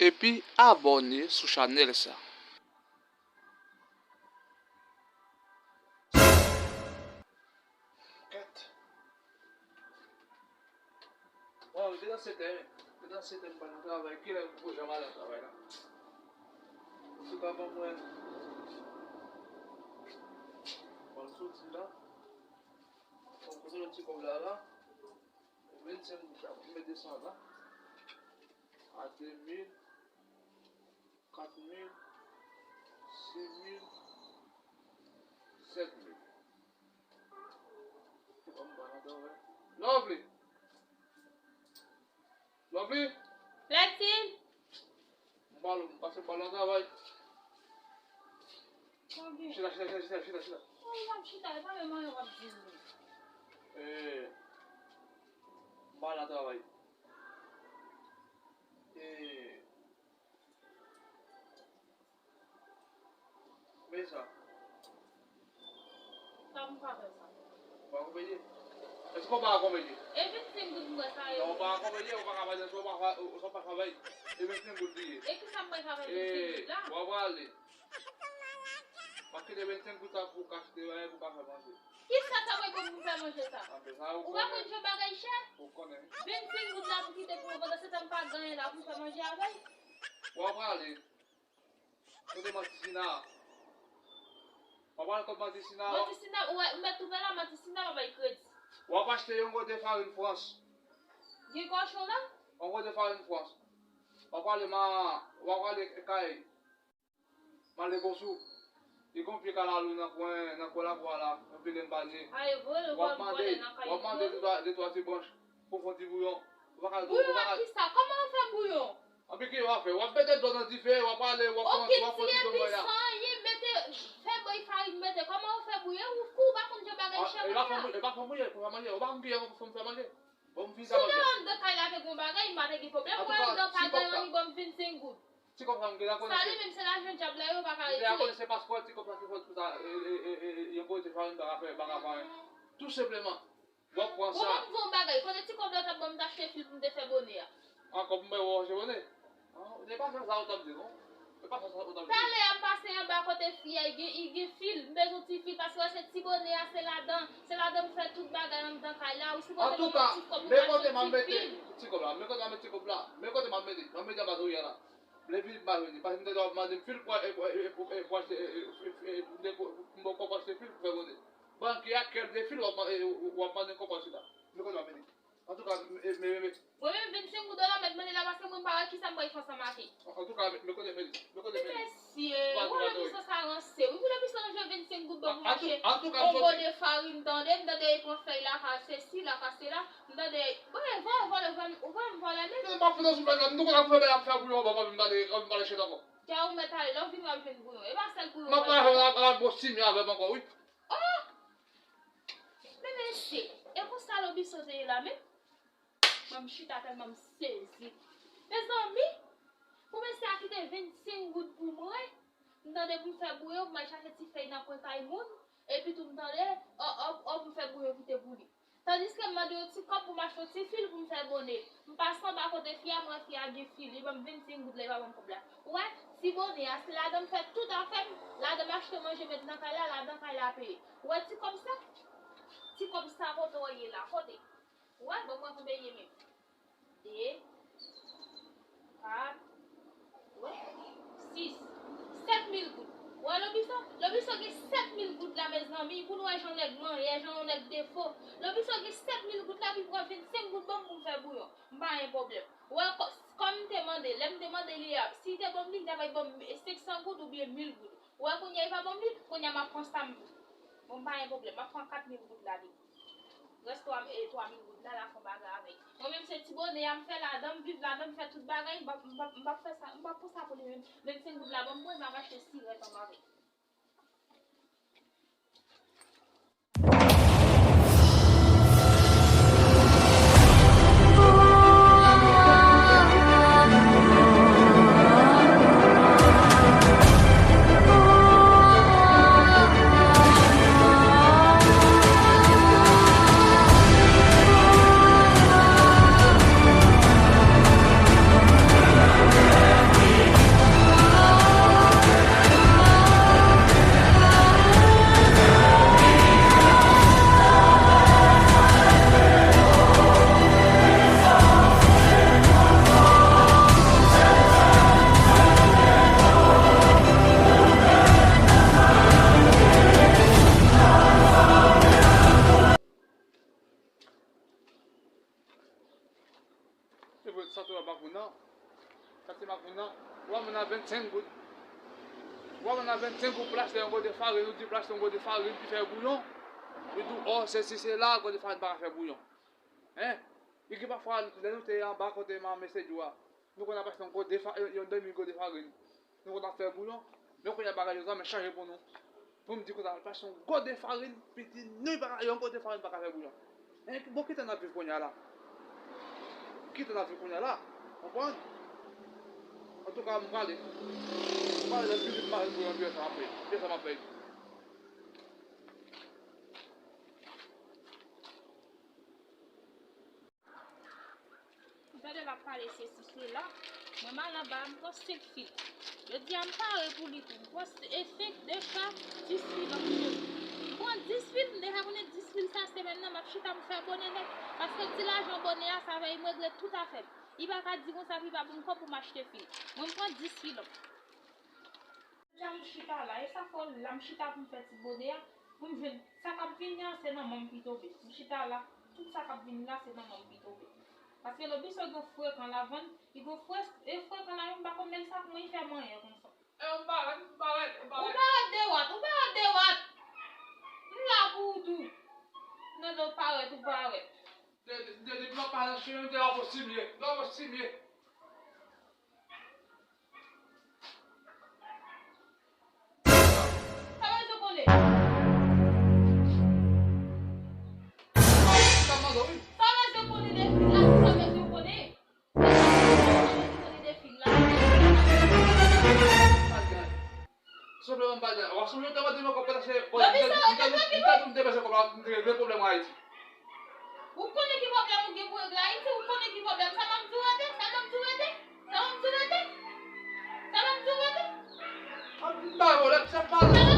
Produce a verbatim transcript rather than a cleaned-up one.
epi abòne sou chanèl sa. Kèt. Waw, depi sèt è, depi sèt è m pa nan travay. Kilè m pou janm al nan travay la? Antouka, ban mwen, ban m soti la. Ban m poze yon ti kòb la, la. Vennsenk goud la, pou m mete sa la. A de mil, kat mil, sis mil, sèt mil. Ban m ba nan travay. Lovely! Lovely! Lèti! M pale, m pase pale nan travay. Chita, chita, chita, chita, chita, chita. Mwen ap chita, e pa menm anyen w ap di m. Eh, m pale nan travay. Eh, Men sa. Sa m ka fè sa? Ou pa konprann? Èske ou pa konprann? E vennsenk goud mwen sa yo? Non, ou pa konprann, ou pa ka fè sa, ou pa ka, ou, ou pa ka fè. E vennsenk goud li ye. E kisa m pral fè avèk vennsenk goud la? W ap prale. W ap kite vennsenk goud sa pou w ka achte bagay pou w ka fè manje. Kisa sa mwen pou m fè manje sa? Anben sa ou konnen. Ou pa konn jan bagay chè? Ou konnen. Vennsenk goud la pou kite pou mwen, pandan se tan m pa gen anyen la pou m fè manje avè l. W ap prale. Kote Mantisina? W ap al kot Mantisina? Mantisina, ou wè, ou mèt twouve la, Mantisina pa bay kredi. W ap achte yon gote farin Frans. Gen kòchon la? Yon gote farin Frans. W ap ale ma, w ap ale kay Male Konsou. Li gon pye kalalou nan kwen, nan kwen lakwa la, yon pye grenn palye. W ap mande, w ap mande de twa, de twa ti branch pou fè yon ti bouyon. Ou pa ka, ou pa ka. Bouyon ak kisa? Kòman ou fè bouyon? Anpi ki w ap fè? W ap mete dlo nan dife, w ap ale, w ap pran, w ap pran ti dlo mwen la. Oke, ti epi san anyen, mete, fè bòy farin, mete. Kòman ou fè bouyon? Ou kou, ou pa konn jan bagay chè manje a? E pa fè mouye, e pa fè mouye pou fè manje. Ou pa konn kijan pou fè manje. Bon, m fin sa manje. Si w te anndan kay la te gon bagay, m pa te gen pwoblèm. Mwen anndan pa gen anyen, ban m vennsenk goud. Ti kòb sa m gen la konnen. Sa li menm se lajan dyab la yo pa ka retire. M te konnen se paspò ti kòb sa ki fè pou sa, e, e, e, e, yon kote farin pa ka fè, pa ka fè anyen. Tou senpleman. W ap pran sa. Bon, ban m di w yon bagay. Kote ti kòb la w t ap ban m, m t achte fil pou m te fè bone a. Ankò pou m bay w achte bone? Non, se pa sa sa w t ap di, non. Se pa sa sa w t ap di. Talè a m pase anba kote fi a, li gen, li gen fil. M bezwen ti fil, paske wè se ti bone a, se ladan, se ladan m fè tout bagay anndan kay la. Ou sipoze ban m yon ti kòb pou m achte ti fil. Antouka, men kote m ap mete ti kòb la, men kote m ap mete ti kòb la, men kote m ap mete, m ap mete anba zorye a la. Lè fil pa vini, paske m tande w ap mande m fil pou, e, pou, e, pou, e, pou, pou achte, e, e, e, pou, de, pou, pou, pou, pou achte fil pou fè bone. Ban m ki a kèl de fil w ap, e, w ap mande kòb achte la. Men kote m ap mete. Antouka, e, men, men, men. Mwen menm vennsenk goud la mèt mande la paske mwen pa wè kisa m pral fè ansanm ak li. Antouka, men, men kote fè li. Men kote fè li. Mesye, ou wè Lobiso sa ranse. Wi, pou Lobiso ranje vennsenk goud ban m achte yon bone farin, tande, m tande e pran fèy la ka sesi, la ka sela. M tande, bon, vòlè, vòlè, vòlè, ou wè m vòlè menm. M ap fè nan sou fèy la, m tou konn ap fè, ap fè bouyon, pa, pa vin pale, pa vin pale chèt ankò. Dja ou mèt ale, lè w vin w ap jwenn bouyon. E pa sèl bouyon. M ap pale avè w, ap, ap bon simi avè m ankò, wi. Oh! Men mesye, e konsa Lobiso te ye la menm? Mwen m chita tèlman m sezi. Mezanmi, pou mesye a kite vennsenk goud pou mwen, m tande pou m fè bouyon, pou m al chache ti fèy nan kwen kay moun, epi tou m tande, o, o, o, pou m fè bouyon kite pou li. Tandiske m mande yon ti kòb pou m achte yon ti fil pou m fè bone. M pase anba kote fi a, m wè fi a gen fil, li ban m vennsenk goud la, li pa ban m kòb la. Ou wè, ti bone a, se ladan m fè tout afè m, ladan m achte manje met nan kay la, ladan kay la peye. Ou wè ti kòb sa? Ti kòb sa kote w ye la, kote? Ou wè, ban m wè konbyen l ye menm. De, kat, wi, sis, sèt mil goud. Wè Lobiso, Lobiso gen sèt mil goud la, mezanmi, pou n wè jan nèg manyè, jan yon nèg defo. Lobiso gen sèt mil goud la, pou l pran vennsenk goud ban m pou m fè bouyon. M pa gen pwoblèm. Wè, kò-, kòm m te mande, lè m te mande li a, si li te ban m li, li ta pral ban m senk san goud oubyen mil goud. Wè, kounye a li pa ban m li, kounye a m ap pran sa m. Bon, m pa gen pwoblèm, m ap pran kat mil goud la depi. Rès twa, e, twa mil goud la, l a fè yon bagay avèk. Mwen menm se ti bone a m fè ladan, m viv ladan, m fè tout bagay, m p ap, m p ap, m p ap fè sa, m p ap pran sa pou li menm. Vennsenk goud la ban m mwen, m ap achte sirèt anba avèk. Sa se makoun nan. Ou wè moun nan vennsenk goud. Ou wè moun nan vennsenk goud pou l achte yon gode farin, ou di pou l achte yon gode farin ki fè bouyon. Li di w, o, sesi, sela, gode farin pa ka fè bouyon. Hein? Li gen pafwa, lè nou te anba kote man mesye Djou a, nou konn ap achte yon gode fa-, yon, yon demi gode farin. Nou konn ap fè bouyon. Men kounye a bagay yo zanmen chanje pou nou. Pou m di konsa, l pa se yon gode farin, piti, ni pa ka, yon gode farin pa ka fè bouyon. Hein, bon, ki tan n ap viv kounye a la? Ki tan n ap viv kounye a la? Konprann? Antouka, m prale. M prale, lè m vini, m pa vin bouyon, pyès sa m ap fè. Pyès sa m ap fè. Ou tande l ap pale sesi sela. Mwen m al anba, m pran senk fil. Jodi a m pare pou li tou. M pran s-, e senk, de, kat, dis fil an tou. M pran dis fil, m deja konnen dis fil sa semèn nan, m ap chita m fè bone nèt. Paske m di lajan bone a, sa fè m regle tout afè m. Li pa ka di konsa, pi pa ban m kòb pou m achte fil. Mwen m pran dis fil an. Deja m chita la, e sa fè la m chita pou m fè ti bone a, pou m jwenn sa k ap vini an, se nan men m li tonbe. M chita la, tout sa k ap vini la, se nan men m li tonbe. Paske Lobisò gen frekan lavann, li gen fre-, e frekan la menm, m pa konn nèg sa kòman li fè manyen konsa. E, ou parèt, ou parèt, ou parèt. Ou parèt dewat, ou parèt dewat. M la pou ou tou. Nan do parèt, ou parèt. De, de, de, depi w ap pale nan chen, ou te la pou simye, la pou simye. Sa vle di w konnen? Sa vle di w konnen de fil la? Sa vle di w konnen? Sa vle di w konnen de fil la? Sonje w pa di, w ap sonje w te mande mwen kòb pandan se, bon, m te, m te, m te, m te, m te pase kòb la, m te regle pwoblèm Ayiti. Ou konnen ki pwoblèm ou gen pou regle Ayiti? Ou konnen ki pwoblèm? Sa m ap di w rete? Sa m ap di w rete? Sa m ap di w rete? Sa m ap di w rete? M pa gen pwoblèm, se pa. Sa m